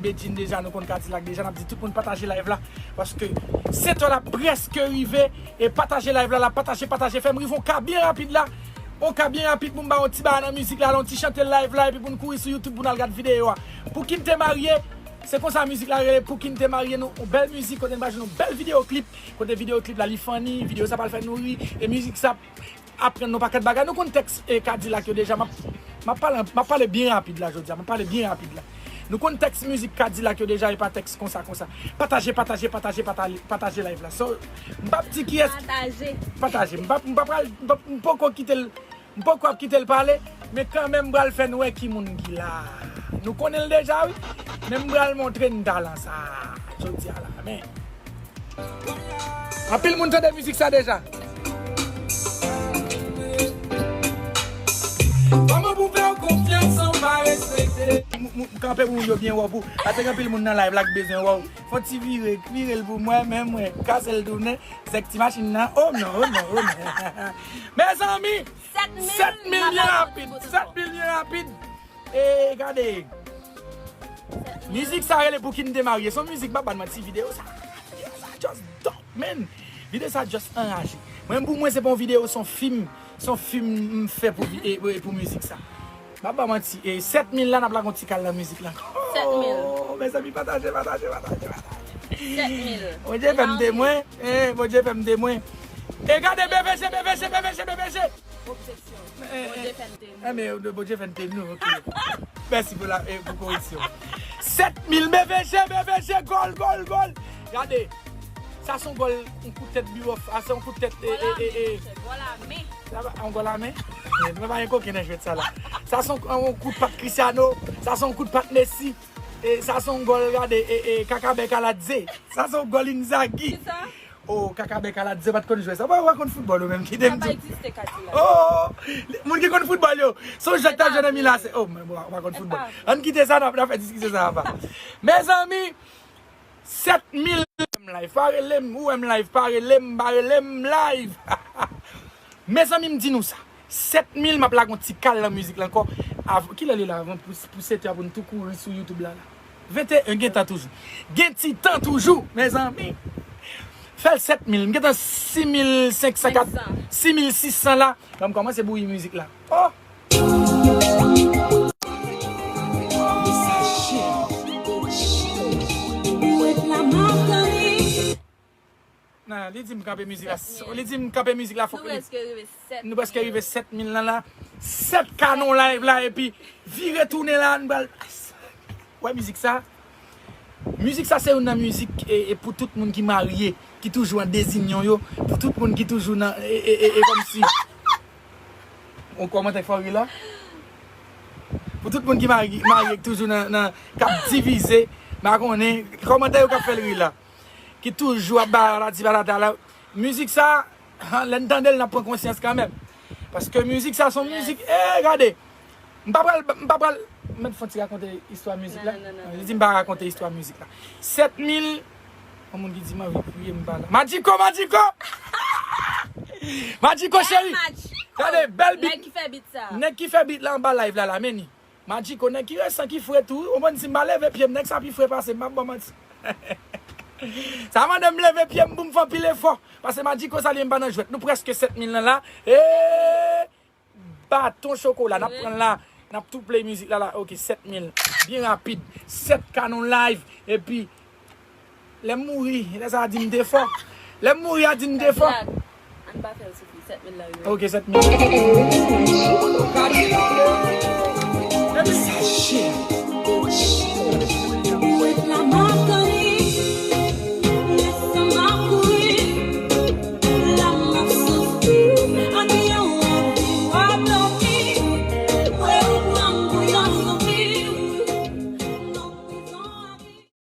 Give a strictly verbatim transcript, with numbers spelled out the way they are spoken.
Bedjine deja, nou konn Kadilak deja, n ap di tout moun pataje live la. Paske sèt è la prèske rive. E pataje live la, la pataje, pataje, fè m rive yon ka byen rapid la. Yon ka byen rapid pou m ba yon ti bagay nan mizik la, yon ti chante live la, epi pou n kouri sou YouTube pou n al gad videyo a. Pou ki n te marye, se konsa mizik la rele, Pou ki n te marye, nou, yon bèl mizik, kote n va jwenn yon bèl videyo klip, kote videyo klip la, li funny, videyo sa pral fè nou ri, e mizik sa aprann nou pakèt bagay. Nou konn tèks e Kadilak yo deja. M ap, m ap pale, m ap pale byen rapid la jodi a. M ap pale byen rapid la. Nou konn tèks mizik Kadilak yo deja, e pa tèks konsa, konsa. Pataje, pataje, pataje, pataje, pataje live la. So, m p ap di kiyès. Pataje. Pataje. M p ap, m p ap pral, m p ap, m poko kite l, m poko ap kite l pale, men kanmenm m pral fè n wè ki moun ki la. Nou konnen l deja, wi. Men m pral montre n talan sa jodi a la. Men, anpil moun tande mizik sa deja. Kòman pou fè w konfyans san pa respekte? M, m, m kanpe pou moun yo byen wè pou. Paske gen anpil moun nan live la ki bezwen wè w. Fè yon ti vire, vire l pou mwen, men mwen kase l tounen. Sèk ti machin nan. Oh non, oh non, oh non. Mezanmi, sèt mil, sèt mil byen rapid. Sèt mil byen rapid. E gade. Mizik sa rele Pou ki n te marye. Se yon mizik, m pa ba n manti, videyo sa. Videyo sa just dope, man. Videyo sa just anraje. Mwen, pou mwen, se pa yon videyo, se yon fim. Se yon fim m fè pou, vi- e, e pou mizik sa. M pa ba manti. E sèt mil la, n ap lage yon ti kal nan mizik la. Sèt mil. Oh, mezanmi, pataje, pataje, pataje, pataje. Sèt mil. Bondye fè m temwen. Eh, Bondye fè m temwen. E gade, B V G, B V G, B V G, B V G. Objeksyon. Eh, Bondye fè n temwen. Eh, men, Bondye fè n temwen, ok. Mèsi pou la, eh, pou koreksyon. Sèt mil, B V G, B V G, gòl, gòl, gòl. Gade. Sa se yon gòl, yon kout tèt Biwòf. A, se yon kout tèt, eh, eh, eh, eh. Gòl a men. Sa pa, yon gòl a men? Eh, nou pa gen koken nan jwèt sa la. Sa se yon, yon kout pat Cristiano. Sa se yon kout pat Messi. E sa se yon gòl, gade, eh, eh, Kakabè Kaladze. Sa se yon gòl Inzaghi. Kisa? Oh, Kakabè Kaladze pa t konn jwe sa. Ou pa, ou pa konn foutbòl ou menm, kite m di. Sa pa egziste, Kadilak. Oh, moun ki konn foutbòl yo. Se yon jwèt k t ap jwe nan Milan, se, oh, men bon, ou pa konn foutbòl. Ann kite sa, n ap, n ap fè diskisyon sa apa. Mezanmi, sèt mil m live, pa rele m, ou wè m live, pa rele m, pa rele m live. Mezanmi, m di nou sa. Sèt mil, m ap lage yon ti kal nan mizik la ankò. Av-, kilè li la avan pou, pou sèt è pou n tou kouri sou YouTube la, la? Venteyen, gen tan toujou. Gen ti tan toujou, mezanmi. Fè l sèt mil, m gentan sis mil senk san kat, sis mil sis san la. Ban m kòmanse bouyi mizik la. Oh! Nan, li di m kanpe mizik la. Sèt mil. Li di m kanpe mizik la, fòk li. Nou prèske rive sèt mil. Nou prèske rive sèt mil lan la. Sèt K nan live la, epi vire tounen la, nou pral wè mizik sa. Mizik sa se youn nan mizik, e, e pou tout moun ki marye, ki toujou an dezinyon yo, pou tout moun ki toujou nan, e, e, e, e kòmsi. Yon kòmantè k fè w ri la. Pou tout moun ki marye, marye, ki toujou nan, nan, k ap divize, m pa konnen, kòmantè yo k ap fè l ri la. Ki toujou ap batati, batata la. Mizik sa, lè n tande l, n ap pran konsyans kanmenm. Paske mizik sa se yon mizik, eh, gade. M pa pral, m pa pral, mèt fon ti rakonte istwa mizik la. Non, non, non, non. Li di m pa rakonte istwa mizik la. Sèt mil, yon moun ki di m anvi kriye, m pa la. Madjiko, Madjiko! Madjiko, cheri! Gade, bèl bit. Nèg ki fè bit sa. Nèg ki fè bit la anba live la, la, men ni. Madjiko, nèg ki resan, ki fre tou. Ou konprann, si m pa leve pye m, nèg sa pi fre pase m, m ap ba w manti. Sa mande m leve pye m pou m fè anpil efò. Paske Madjiko sa li menm pa nan jwèt. Nou prèske sèt mil lan la. E baton chokola, n ap pran l la. N ap tou play mizik la la. Ok, sèt mil. Byen rapid. Sèt K nan live. Epi, lè m mouri, lè sa a di m te fò. Lè m mouri, a di m te fò. Ann pa fè l soufri. Sèt mil la rive. Ok, sèt mil.